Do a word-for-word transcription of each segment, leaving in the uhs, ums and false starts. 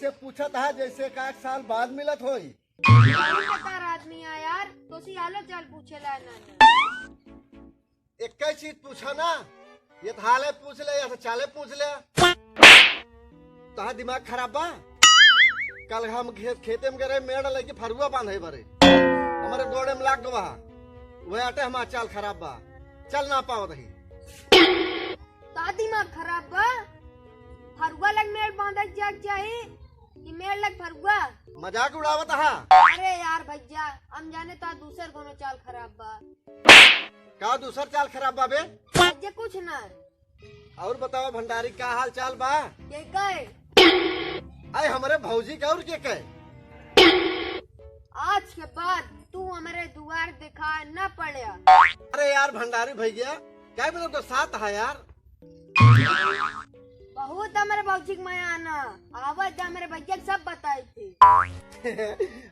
ये पूछत हा जैसे का एक साल बाद मिलत होई। बहुत बेकार आदमी है यार, तोसी हालो चाल पूछेला ना। एक ही चीज पूछा ना, ये तो हाले पूछ ले या तो चाले पूछ ले। तोहार दिमाग खराब बा? कल हम खे-, खेते में गए रहे, मेड़ लगी फरुआ बांधे बरे, हमारे गोड़े में लाग गवा, वह आटे हमार चाल खराब बा, चल ना पावत ही। का दिमाग खराब बा? फरुआ लग मेड़ बांधे जाग जाई कि मेड़ लग फरुआ? मजाक उड़ावत हा। अरे यार भैया, हम जाने तो दूसर कोनो चाल खराब बा। का दूसर चाल खराब बा बे? भैया कुछ ना। और बतावा भंडारी, का हाल चाल बा? के कहे? अरे हमरे भौजी के, और के कहे? आज के बाद तू हमरे दुआर दिखाए न पड़े। अरे यार भंडारी भैया, क्या मतलब तो साथ है यार? बहुत हमरे भौजी के मया आना, आवत हमरे भैया के सब बताई थी।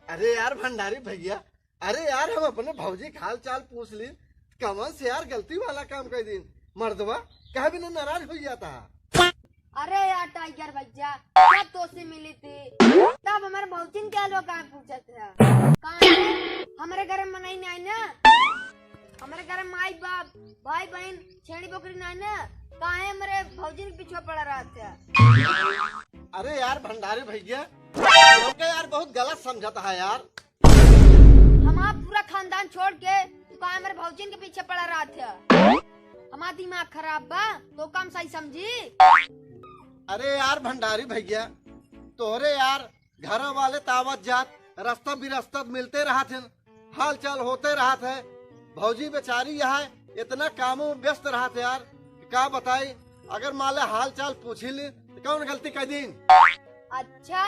अरे यार भंडारी भैया, अरे यार, हम अपने भौजी के हाल चाल पूछ ली, कमन से यार गलती वाला काम कर दीन। मर्दवा कहे बिना नाराज हो जाता। अरे यार टाइगर भैया, जब तोसे मिली थी, तब हमारे भौजिन के लोग का पूछत है। काहे हमारे घर में मनई नहीं ना, हमारे घर में माई बाप, भाई बहन, छेड़ी बोकरी नहीं ना, काहे हमारे भौजिन के पीछे पड़ा रहत है? अरे यार भंडारी भैया, हमके यार बहुत गलत समझत है यार। हमार पूरा खानदान छोड़ के तू का हमारे भौजिन के पीछे पड़ा रहत है? हमार दिमाग खराब बा, तो काम सही समझी? अरे यार भंडारी भैया, तोहरे यार घर वाले तावत जात रास्ता बिरास्ता मिलते रहत हैं, हाल चाल होते रहत है। भौजी बेचारी यहाँ इतना कामों में व्यस्त रहत है यार, का बताई। अगर मान ले हाल चाल पूछी ली तो कौन गलती कर दीन? अच्छा,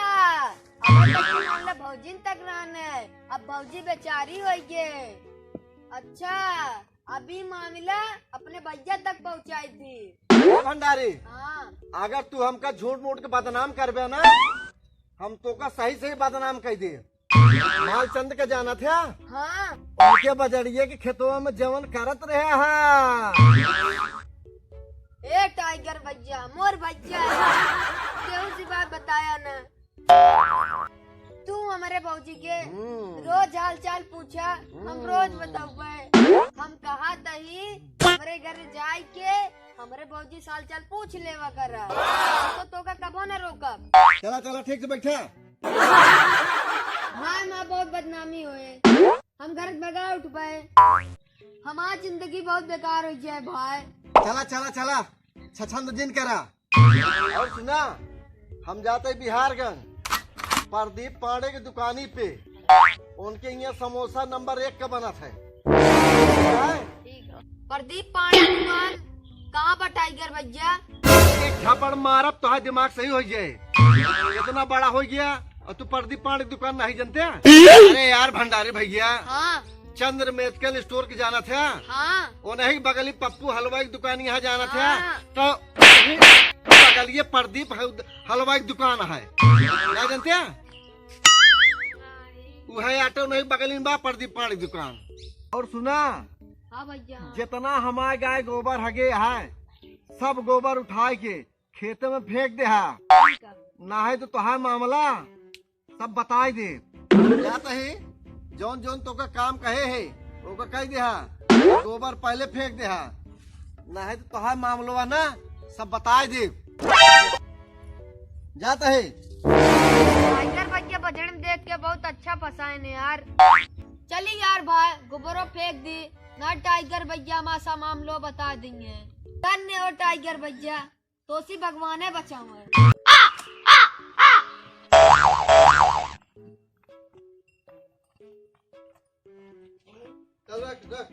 अबे तक तो मान ले भौजिन तक रहने, अब भौजी बेचारी होई गे। अच्छा, अभी मामला अपने भैया तक पहुँचाई थी। ए भंडारी, हाँ। अगर तू हमका झूठ मूठ के बदनाम करबे ना, हम तोका सही सही बदनाम कर दे। मालचंद के जानत है? हाँ। उनके बजड़िए के खेतवा में जवन करत रहे हा। ए टाइगर भैया, मोर भैया है। केहू सी बात बताया ना। तू हमरे भौजी के हम्म। रोज हाल चाल पूछा, हम हम्म। रोज बताउबे। हम कहा तही हमरे घर जाए के हमरे भौजी से हाल चाल पूछ लेवा करा। तो तोका कबो ना रोकब। चला चला ठीक से बैठा। भाई माँ बहुत बदनामी होए, हम घर से भगा उठबे। हमार जिंदगी बहुत बेकार हो जाए भाई। चला चला चला, छछंद जिन करा। और सुना, हम जाते बिहारगंज प्रदीप पांडे के दुकानी पे, उनके यहाँ समोसा नंबर एक का बनत है। ठीक है? ठीक है। प्रदीप पांडे दुकान कहाँ बा टाइगर भैया? एक झापड़ मारब तो दिमाग सही हो जाए। इतना बड़ा हो गया और तू प्रदीप पांडे दुकान नहीं जानते? अरे यार भंडारी भैया, हाँ। चंद्र मेडिकल स्टोर के जानत है? हाँ। वो नहीं बगली पप्पू हलवाई की दुकान यहाँ जानत है? हाँ। तो वही बगलिए प्रदीप हल-, हलवाई की दुकान है, ना जानते हैं? वह आटो नहीं बगली में बा प्रदीप पांडे की दुकान। और सुना, हाँ भैया। जितना हमारे गाय गोबर हगे है, सब गोबर उठाए के खेते में फेंक देहा, ठीक है। ना है तो तोहार मामला सब बताई दे। जात ही जौन जौन तोका काम कहे है, ओका कह देहा, गोबर पहले फेंक देहा, ना है तो तोहार मामलवा ना सब बताई दे। जात ही। टाइगर भैया बजरंग देख के बहुत अच्छा फंसाए ने यार। चली यार भाई, गोबरो फेंक दी ना, टाइगर भैया हमारा मामलो बता देंगे। धन्य हो टाइगर भैया। तोसी भगवाने बचावे। चल रख, रख।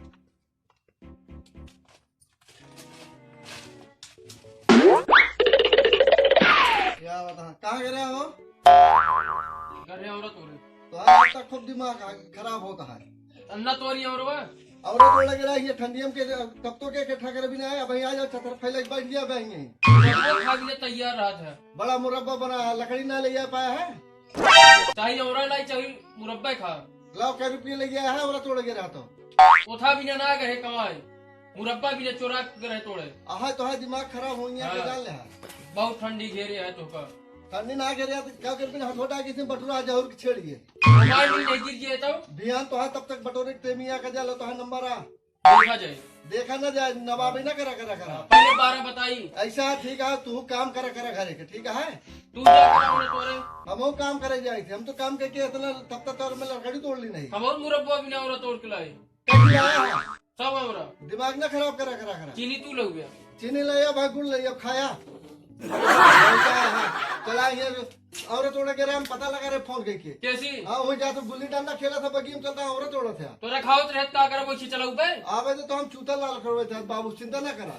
क्या बता, कहाँ गिरे हो? घर में औरत हो रही। तो आज तक खूब दिमाग आ-, खराब होता है। अन्ना तो रही और वो। और वो लग रहा है ये ठंडियम के कब तो के इकट्ठा करे भी ना है, अब यहाँ जाओ छतर फैला के बैठ गया बहन यहीं। वो खा के लिए तैयार रहा था। बड़ा मुरब्बा बना है, लकड़ी ना ले जा पाया है। चाहे औरा लाई, चाहे मुरब्बा खा। लाओ, कै रुपये ले गया है, औरा तोड़ के रहा तो। ओथा भी ना, ना गए कमाए, मुरब्बा भी ना चोरा के रहे तोड़े। आहा, तो है दिमाग खराब हो गया, हाँ। के जान ले है। बहुत ठंडी घेरे है तो का। ठंडी ना गिरे तो का कर, बिन हथौड़ा किसी बटुरा जरूर छेड़िए। मोबाइल भी नहीं गिर गया तो? बिहान तो है, तब तक बटोरे टेमिया का जाला तो है नंबर आ। देखा जाए। देखा ना जाए, नवाबी ना करा, करा, करा। पहले बारह बताई। ऐसा ठीक है, तू काम करा, करा घरे के, ठीक है? तू क्या करा हमने तोरे? हम वो काम करे जाए थे, हम तो काम करके इतना तब तक तोर में लकड़ी तोड़ ली नहीं। हम और मुरब्बा भी ना और तोड़ के लाए। कैसे लाया है? सब हमरा। दिमाग ना खराब करा, करा, करा। चीनी तू लउबे। चीनी ले आ भाई, गुड़ ले आ, खाया। चला ये औरत ओड़ा के राम पता लगा रे फोन करके। कैसी? हाँ, वही जात गुल्ली डंडा खेला था, बगी में चलता औरत ओड़ा था। तोरा खावत रहत का करब, वही चलाऊ बे? आवे तो, तो हम चूता लाल करवे थे, बाबू चिंता ना करा।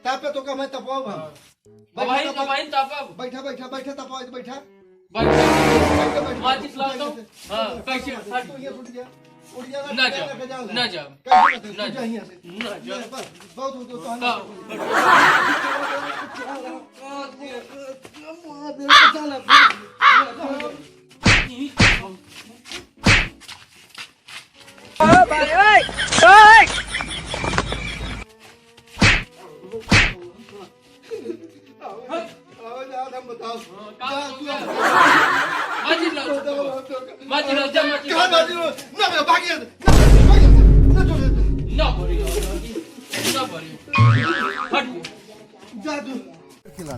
तापे तो का मैं तपाऊ हम। अब भाई, बैठा, अब भाई, तापब। बैठा, बैठा, बैठा, तापा, बैठा। बैठा। बैठा, बैठा। माचिस लाओ तो। हाँ, कैसे? हट। तो ये फूट गया। उड़ गया ना, ना जाओ, ना जाओ। कैसे? ना तू जाओ। जा यहाँ से। ना जाओ। बस, बहुत हो तो, तो हम हाँ। आओ, आओ, जा, हम बताओ। हाँ, का जा, हो तू गया? हम माचिस लाओ। बताओ, बताओ। माचिस लाओ, जा, माचिस कहाँ लाओ। माचिस लाओ? ना, ना, भागिए, ना, भागिए, ना, ना, ना, ना। ना भरी, ना भरी। हट। जा तू।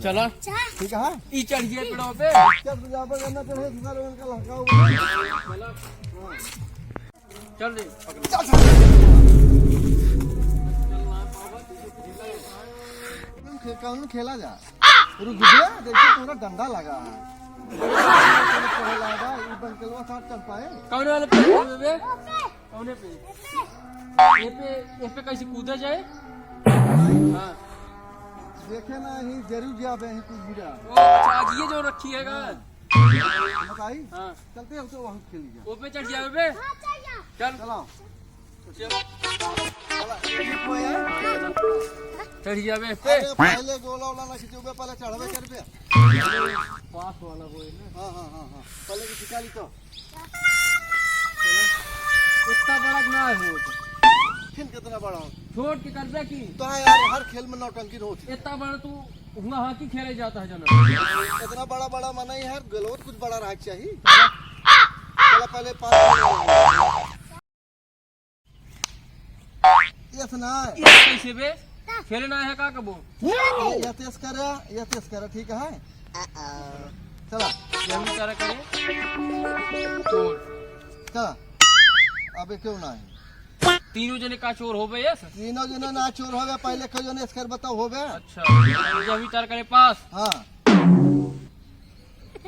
चला। ठीक है? ई चढ़ गए पेड़ों पे। चल, तू जा, पर ना चढ़े, तुम्हारे मन का लहकाओ। चला। चल रे, पकड़। चल, चल। कौन खे-, कौन खेला जा? रुक जा, देखो पूरा डंडा लगा है। खेला बा, ई बंकलवा साथ चल पाए। कौन वाला पे खेलबे बे? कौने पे? ए पे, ए पे कैसे कूदा जाए? हाँ। देखे ना, ही जरूर जाबे, ही कुछ गिरा। ओ, अच्छा, आज ये जो रखी है गा। हाँ। बताई? हाँ। चलते हैं, तो वहाँ खेल लिया। वो पे चढ़ जावे बे। हाँ, चढ़ जा। चल। चलाओ। चल। चला, ये कोई है? चढ़ जावे पे। अरे, पहले गोला ओला ना खींचो बे, पहले चढ़वे कर बे। पास वाला कोई ना। हाँ, हाँ, हाँ, हाँ। पहले की खिंचा ली तो। इतना बड़ा ना है वो तो। फिर कितना बड़ा हो? छोट के करबे की? तो हाँ यार, हर खेल में नौटंकी होती है। इतना बड़ा तू हुआ हाथी खेले जाता है जना। इतना बड़ा बड़ा मना ही है, गलौत कुछ बड़ा रहा चाहिए। चला पहले पास। यस ना। यस कैसे बे? खेले ना है का कबो? यस, यस करे, यस, यस करे, ठीक है। चला। ये हम इशारा करें। चोर। चला। अबे क्यों ना है? तीनों जने का चोर हो बे यस? तीनों जने ना चोर हो बे, पहले क्यों जने इसकर बताओ हो बे? अच्छा। ये हम इशारा करें पास। हाँ।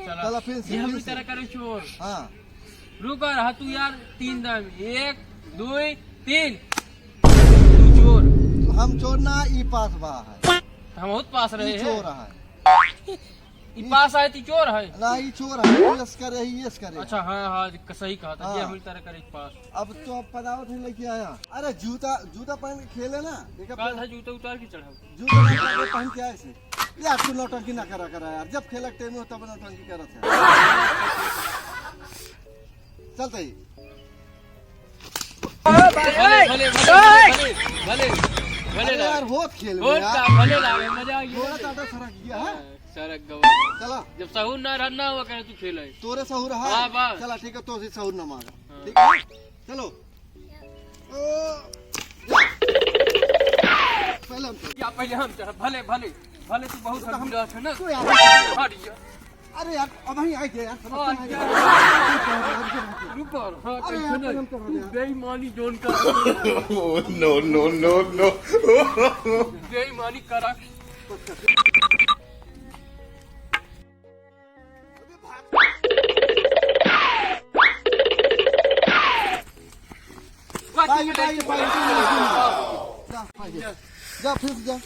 चला। चला, फिर से, ये हम फिर इस से। तरह करे चोर। हाँ। रुक रहा तू यार, तीन दाम, एक, दो, तीन। तू चोर। तो हम चोर ना, ई पास बा है। हम बहुत पास रहे ई हैं। चोर है। ई पास आए ती चोर है। ना, ई चोर है, ई यस करे, ई यस करे। अच्छा, हाँ, हाँ, सही कहा था, हाँ। ये हम इस तरह करे पास। अब तो अब पदावत ही लेके आया। अरे जूता, जूता पहन के खेले ना। देखा काल पहन- है जूता उतार के चढ़ाओ। जूता ना पहन के पहन के आए से। यार, तू नौटंकी ना करा, करा यार। जब खेलक टाइम हो, तब नौटंकी करत है। चलते ही। भले, भले, भले, भले, भले, भले, भले अरे ला। यार, होत खेल में होत यार। का, भले ला, मजा आ गया। थोड़ा टाटा सरक गया, हाँ? सरक गवा। चला। जब सहूर ना रहना हुआ करे, तू खेले। तोरे सहूर है? हाँ, बस। चला, ठीक है, तो से सहूर ना मांगा। हाँ। ठीक है? चलो। ओ, पहले हम चढ़। या पहले हम चढ़, भले, भले, भले तू बहुत तो हम हल्की रहत है ना। तू यार। हट जा। अरे यार, अब वहीं आ गया यार, समझ में आ गया। हाँ, यार। रुको, हाँ, अरे यार, tension पहले हम नहीं। चढ़ तू यार। बेईमानी जोन का। Oh, no, no, no, no। बेईमानी करा। पाइए, पाइए, पाइए, पाइए। जा, पाइए। जा, फिर से जा।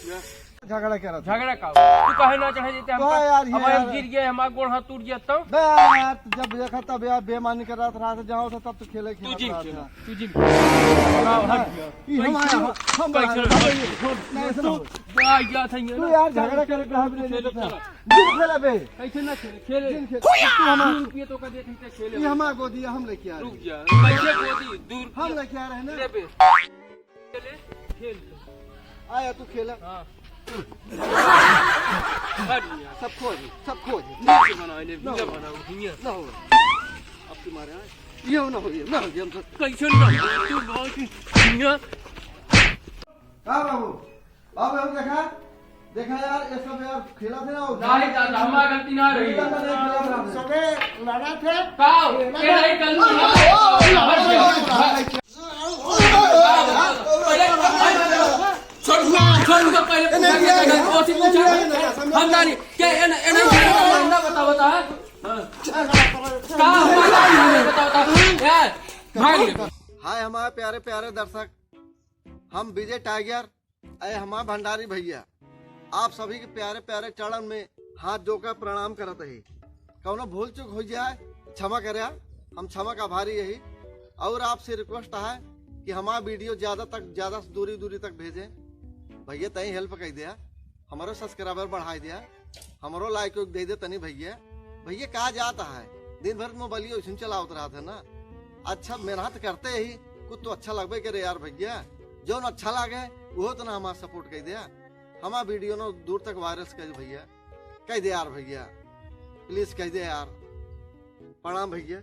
झगड़ा करत है। झगड़ा का? तू काहे ना चढ़े देते तो हमका? यार, ये अब हम यार। गिर गए, हमारा गोड़ हाथ टूट गया तब? बे यार, जब देखा तब यार बेमानी कर रहा था, रात जाओ था तब तो खेले, तू खेलत जिन रहा खेला, था। तू जिन खेला। हाँ, हट गया। ये हम आया, हम आया, कैसे? हम आया, नहीं, सुनो। तू आ गया था ये तू ना। यार झगड़ा करे के हम नहीं खेले देता था। चला। जिन खेला बे। कैसे ना खेले? खेले। जिन खेल। तू हमारा दो रुपये तो का देख लेते खेले। ये हमारा गोदी, हम लेके आ रहे। रुक जा। कैसे गोदी? दो रुपये। हम लेके आ रहे हैं ना। ले बे। खेले, खेल। आया तू खेला। हाँ। हट यार, सब खो दे, सब खो दे। नीचे बनाओ, इन्हें ना भुइयां हो। बनाओ, भुइयां। ना हो। अब तुम्हारे यहाँ ये ना हो, ये ना हो, ये हम सब कैसे ना हो? तू बहुत ही भुइयां। का बाबू? बाबू, हम देखा, देखा यार, ये सब यार खेला थे ना, वो नहीं, दादा, हमारा गलती ना रही। खेला था, नहीं खेला था। सबे लड़ा थे। का? ये नहीं गलती ना। छोड़, छोड़, छोड़, पहले पूछा, नहीं, नहीं, नहीं, कोशिश पूछा। नहीं, नहीं, नहीं, हम जानी, क्या ये ना, ये नहीं, ना बता, बता। का? बता, बता। यार, भाग ले। हाय हमारे प्यारे प्यारे दर्शक, हम विजय टाइगर, अरे हमार भंडारी भैया, आप सभी के प्यारे प्यारे चरणन में हाथ जोड़कर प्रणाम करत ही। कौनो भूल चूक हो जाए, क्षमा करे, हम क्षमा का आभारी यही। और आपसे रिक्वेस्ट है कि हमार वीडियो ज्यादा तक ज्यादा से दूरी दूरी तक भेजें। भैया तई हेल्प कर दिया, हमारो सब्सक्राइबर बढ़ाई दिया, हमारो लाइक उइक दे दे तनी भैया। भैया का जात है, दिन भर मोबाइल उसन चलावत रहत है ना। अच्छा मेहनत करते ही कुछ तो अच्छा लगबे करे यार भैया, जौन अच्छा लागे वो तो ना हमार सपोर्ट कर दिया। हमार वीडियो ना दूर तक वायरल कर दे भैया, कह दे यार भैया, प्लीज कह दे यार। प्रणाम भैया।